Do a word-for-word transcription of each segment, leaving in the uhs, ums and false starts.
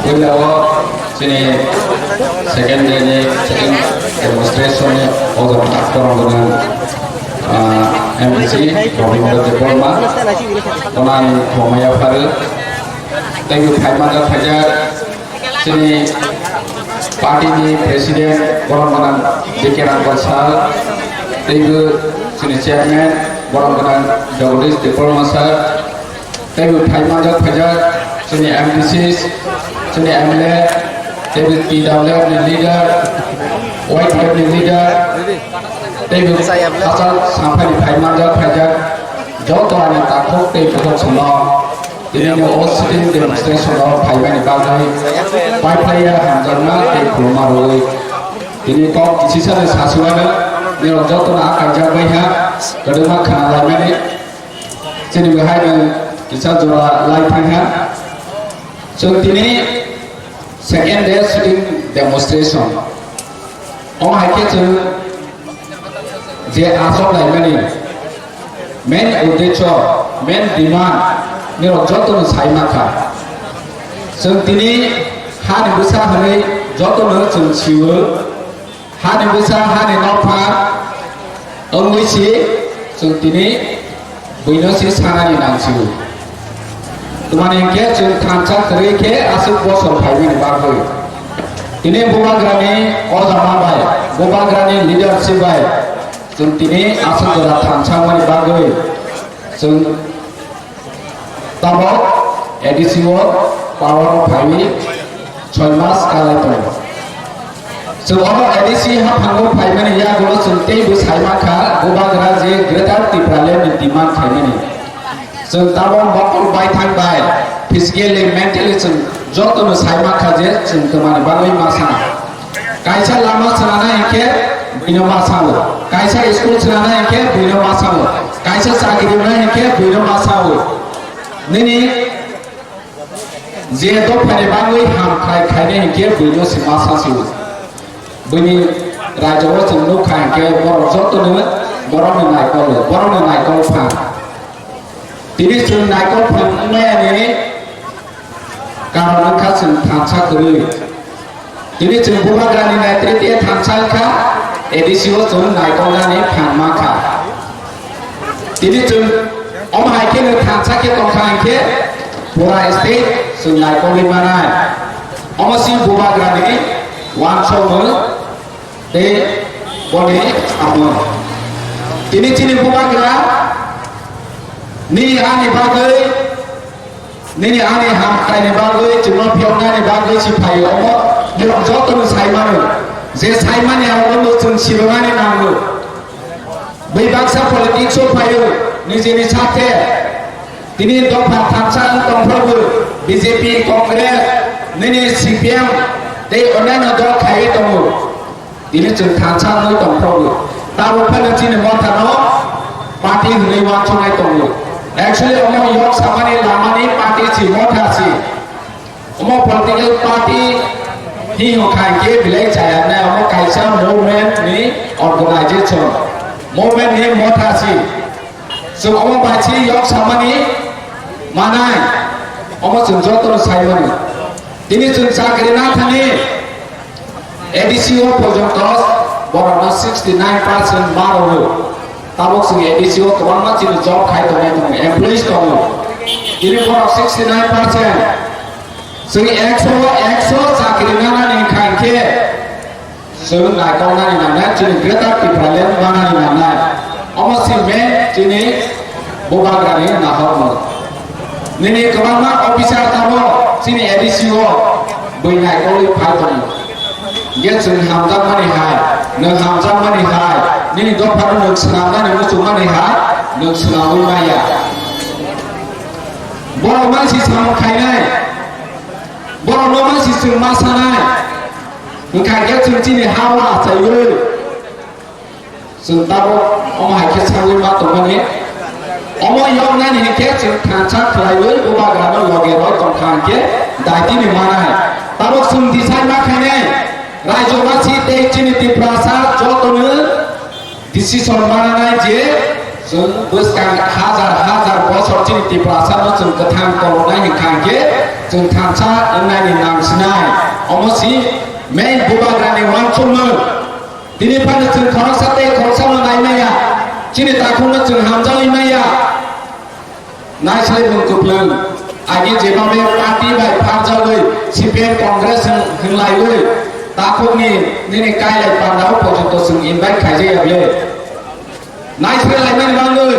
Puila o chini second day ni second demonstration ni o jora kormo gwnang, ah, M D C Robindra Debbarma, onani khomaya pharu. Thank you, phaima jak phaijak. Chini party ni president borok gwnang D K Rangkal sir, teibo chini chairman borok gwnang Jagadish Debbarma sir, teibo phaima jak phaijak chini M D C, chini M L A, teibo T W F ni leader, Y T F ni leader, teibo hachal samphani phaima jak phaijak joto ani takhuk tei bukhuk sono. Tini no o sitting demonstration o phaimani bagwi pai phlaiya hamjakma tei khuluma rwui tini kok kisisani sasuano nirok jotono a kaijak bai ha kwdwma khna laimani chini bahai no kisa jora lai thang ha. Chwng tini second day sitting demonstration. Omo hai khe chwng je achok laimani main uddesho, main demand nirok jotono sai mankha. Chwng tini hani bwsa hwnwi jotono chwng sio. Hani bwsa, hani nokha wngwi si chwng tini buino si sanani nang sio. Twmani hinkhe chwng thansa kwrwi khe aswk bosor phaimani bagwi. Tini bubagrani ojama bai, bubagrani leadership bai chwng tini aswk jora thansa wngmani bagwi chwng Tabok A D C o power o phaiwi soi mas kalai tongo. Chwng omo A D C haphango phaimani yagulo chwng teibo sai mankha, bubagra je Greater Tipraland ni demand khaimani. Chwng tabok mokol baithang bai physically, mentally chwng jotono sai mankha je chwng twmani bagwi ma sana. Kaisa lama swnana hinkhe buino ma sao. Kaisa school swnana hinkhe buino ma sao. Kaisa chakri rwna hinkhe buino ma sao. Nini je dophani bagwi ham khai khaina hinkhe buino se ma sa sio. Buini rajao chwng nukha hinkhe borok jotono borokni naikol, borokni naikol phan. Tini chwng naikol phan wngmaya ni karon wngkha chwng thansa kwrwi. Tini chwng bubagrani netritwe thansa wngkha, A D C o chwng naikolnani phan mankha. Tini chwng omo hai kheno thansa khe tongkha hinkhe pura state chwng naikolwi manai. Omo si bubagrani uansukmung tei boni samung. Tini chini bubagra ni ani bagwi Nini ani hamkraini bagwi, chwngno phiyoknani bagwi se phaio. Omo norok jotono sai mano. Je sai mani abo no chwng sirwmani nango. Bui baksa politics o phaio, nijini sathe. Tini dopha thansa wng tongphrobo B J P, Congress, nini C P M tei onyaino dol khaiwi tongo. Tini chwng thansa wngwi tongphrogo. Tabuk phano chini mothano party hwnwi uansuknai tongo. Actually, omo yok samani lamani party si, motha si. Omo political party hi hwnkha hinkhe belai chaya nai, omo kaisa movement ni organization, movement ni motha si. Chwng omo bai si yok samani manai, omo chwng jotono sai mano. Tini chwng chakri na thani, A D C o porjonto borokno sixty nine percent ma rwo. Tabuk chwng A D C o kwbangma chini job khai tongnai tongo, employees tongo. Tini borok sixty nine percent. Chwng ekso, ekso chakri nanani khai khe chwng naikolnani nangnai, chini Greater Tipraland manani nangnai. Omo si main chini bubagrani nahormung. Nini kwbangma officer tamo chini A D C o bui naikolwi phai tongo. Hinkhe chwng hamjakmani hai, nwng hamjakmani hai, nini dophano nwng swnamnani muchungmani hai, nwng swnamwi maya. Borok mansi samung khainai, borokno mansi chwng ma sanai. Wngkha khe chwng chini ha o achaiwi. Chwng tabuk omo hai khe sagwi ma tongmani. Omo yoknani hinkhe chwng thansa khlaiwi bubagrano loge rw tongkha hinkhe daitini manai. Tabuk chwng decide ma khainai, raijwasi tei chini Tiprasa jotono decision mananai je Chwng bwskang hajar hajar bosor chini Tiprasa no chwng kwthang koloknai hinkha hinkhe chwng thansa wngnai ni nang sinai. Omo si main Bubagra ni uansukmung. Tini phano chwng khoroksa tei khoroksa no nai maya. Chini takhuk no chwng hamjagwi maya. Naislai mung kwplwng, agi jeba be party bai pharjagwi C P M Congress hwn-, hwnlaiwi takhukni nini kailai pandao pojoto chwng invite khaijak ya bile. Naislai laimani bagwi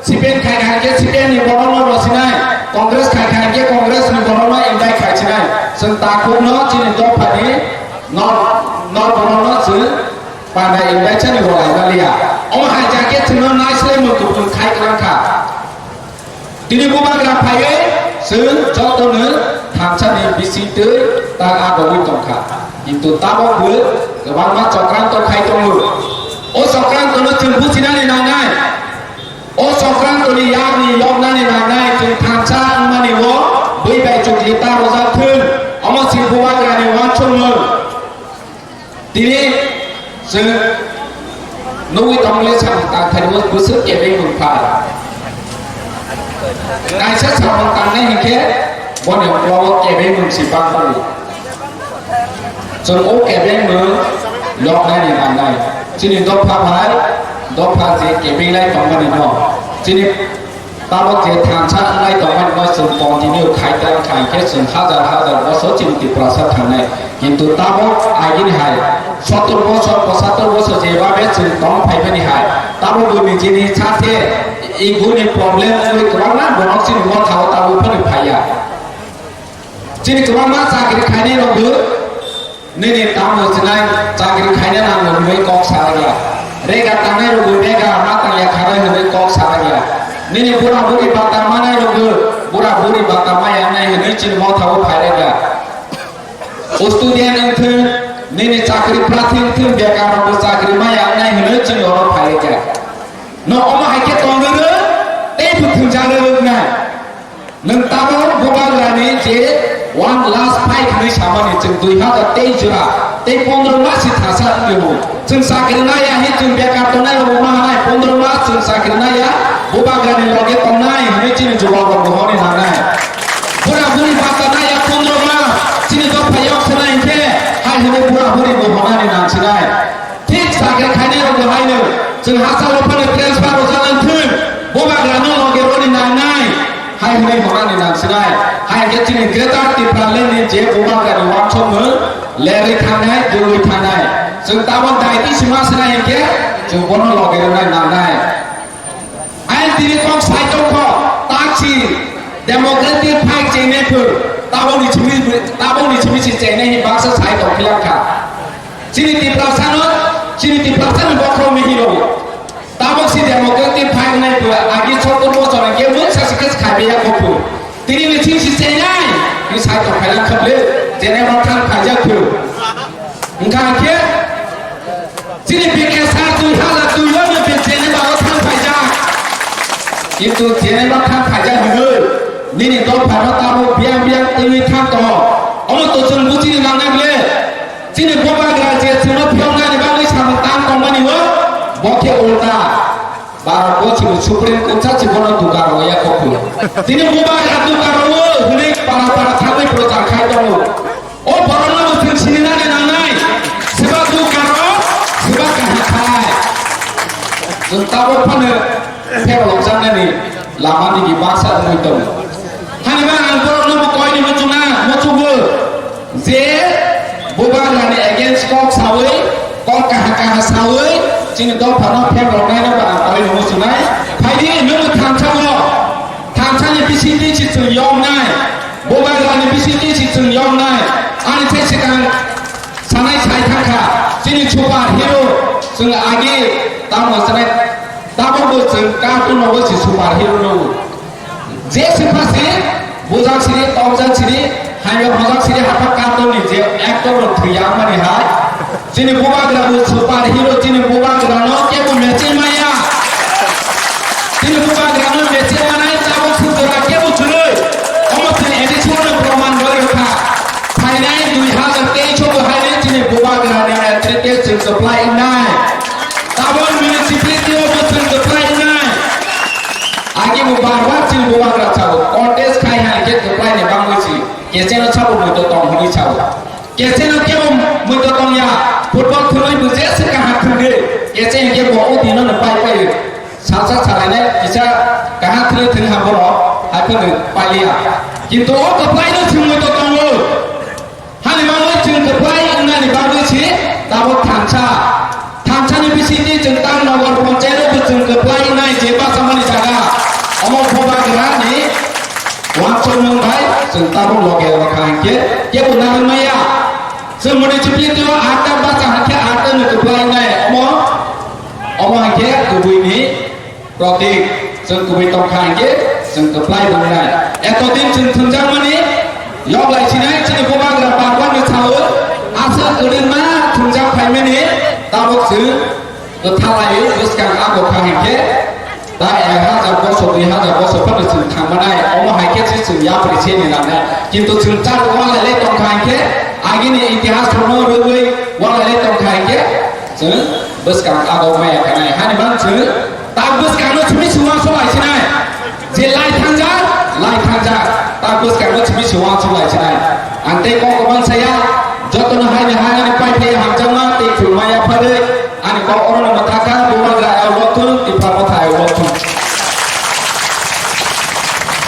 C P M khai khai khe C P M ni borokno rwsinai, Congress khai khai khe Congress ni borokno invite khaisinai. Chwng takhukno chini dophani nor, nor borokno chwng panda invite chani bo laimaliya. Omo hai jakhe chwngno naislai mung kwplwng khai kwlangkha. Tini Bubagra phaiwi chwng jotono thansani bisingtwi tak agogwi tongkha. Kintu tabok bo kwbangma chokranto khai tongo. O chokrantono chwng bujinani nangnai. O chokrantoni yakni yoknani nangnai chwng thansa wngmani o bui bai chukli ta rwjak thung. Omo si Bubagrani uansukmung. Tini chwng nugwi tongmani samung tangthani o bwswk kebengmung pha. Kaisa samung tangnai hinkhe boni uklogo kebengmung si bangmani. Chwng o kebengmung yoknani nangnai. Chini dopha bai dopha je kebenglai tongmani no. Chini Tabok je thansa wnglai tongmani no chwng continue khai ta wngkha hinkhe chwng hajar hajar bosor chini Tiprasa thangnai. Kintu tabok agini hai sottor bosor, pochattor bosor jeba be chwng tong phaimani hai. Tabok bo nijini sate ego ni problem wngwi kwbangma borok chini motha o tabok phano phaiya. Chini kwbangma chakri khainai rok bo Nini tamo sinai chakri khaina nango hinwi kok salakya. Rega tangnai rokbo rega ma tangya kharwi hinwi kok salakya. Nini bura buri bata manai rokbo bura buri bata maya wngnai hinwi chini mothao phailakya. O student wngthwng, nini chakri prathi wngthwng, bekar rokbo chakri maya wngnai hinwi chini oro phailakya. No omo hai khe tongrwrwk tei bo thwngjakrwrwknai. Nwng tabok Bubagrani je one last fight hinwi samani chwng dui hazar teis jora tei pondro mas si thasa wngwi o. Chwng chakri naiya hinwi chwng bekar tongnai rokbo ma hanai pondro mas chwng chakri naiya Bubagrani loge tongnai hinwi chini jubab rokbo hwnwi nangnai. Bura buri bata naiya pondro mas chini dopha yok swnai hinkhe hai hinwi bura buri bo hwnani nangsinai. Thik chakri khainai rok bo haino chwng hachalo phano transfer rwjak wng thung, Bubagrano loge rwni nangnai hai hwnwi hwnani nangsinai. Hai khe chini Greater Tipraland ni je Bubagrani uansukmung lerwi thangnai, dulwi thangnai. Chwng tabok daiti sima sinai hinkhe chwng bono loge rwnai nangnai. Ayang tini kok sai tongkho, taksi democratic fight chengnai phur, tabokni simi, tabokni simi se chengnai ni baksa sai tongkhilang kha. Chini Tiprasano, chini Tiprasani bokhorok ni hino. Tabok si democratic fight nai phur, agi sottor bochor hwnkhe mungsa se khe khai ya kho phur. Tini ni simi se chengnai, ni sai tongkhilang kha ble, chengnai rok thang khaijak phur. Wngkha khe, Chini B K sir dui hazar dui o ni B J P ni bagwi thang phaijak. Kintu J N M o thang phaijak hinwi nini dophano tabuk biyang biyang twiwi thang tongo. Omo to chwng buchini nangnai ble. Chini Bubagra je chwngno phiyoknani bagwi samung tang tongmani o, bo khe ulta. Baro bo chini Supreme Court sa chini bono dugar o ya kok phuru. Tini Bubagra dugar o hwnwi para para thangwi prochar khai tongo. O borokno bo chwng sininani nangnai, swba dukaro, swba kaham khai. Chwng tabuk phano phebok jaknani lama digi baksa wngwi tongo. Haniba ang borokno bo koini muchungna muchungo je Bubagrani against kok sawi, kok kaha kaha sawi, chini dophano phebok naino bo ang koini muchungnai. Phaidi nwng thansa bo. Thansani bisingtwi se chwng yoknai, Bubagrani bisingtwi se chwng yoknai. Ani thai swkang sanai sai thangkha, chini super hero chwng agi tamo sanai, tabukbo chwng cartoon rogo se super hero no. Je swpha se bujak siri, tokjak siri, hamya hojak siri, haphak cartoon ni je actor rok thwiya mani hai. Chini Bubagra bo super hero, chini Bubagra no kebo mechel maya. Chini Bubagra no mechel manai tabuk sujora kebo chwrwi. Omo chini addiction no proman rwi kha. Phainai dui hazar teis o bo hainai chini Bubagra ni netrite chwng kwplai nai. Tabuk municipality o bo chwng kwplai nai. Muitu tong hwnwi sao. Kese no kebo muitu tong ya. Football thwngwi bo jesa kaham thwngdi. Kese hinkhe bo o dino no pai pai. Salsa salainai kisa kaham thwngwi thwng ha borok. Hai phano pailiya. Kintu o kwplai no chwng muitu tongo. Hani bagwi chwng kwplai wngnani bagwi se tabuk thansa. Thansani bisingtwi chwng tang Nagar Panchayat o bo chwng kwplai wngnai je bachamani jaga. Omo Bubagrani uansukmung bai chwng tabuk loge rwkha hinkhe kebo narwk maya. Chwng municipality o atta bacha hinkhe atta no kwplai wngnai. Omo, omo hinkhe kubui ni Protik, chwng kubui tongkha hinkhe chwng kwplai wngnai. Etodin chwng thwngjakmani yoklai sinai chini Bubagra Bhagwan ni sao aswk kwdwma thwngjak phaimani tabuk chwng kwthalai bwskang abo kha hinkhe ta ek hajar bosor, dui hajar bosor phano chwng thangmanai, omo hai khe se chwng yapri se ni nangnai. Kintu chwng chak walai le tongkha hinkhe agini itihas rokno rwgwi walai le tongkha hinkhe chwng bwskang abo maya khanai. Hani man chwng Tak bwskangno simi se uansuk lai sinai. Je lai thangjak, lai thangjak. Tak bwskangno simi se uansuk lai sinai. Ang tei kok kwbang saya,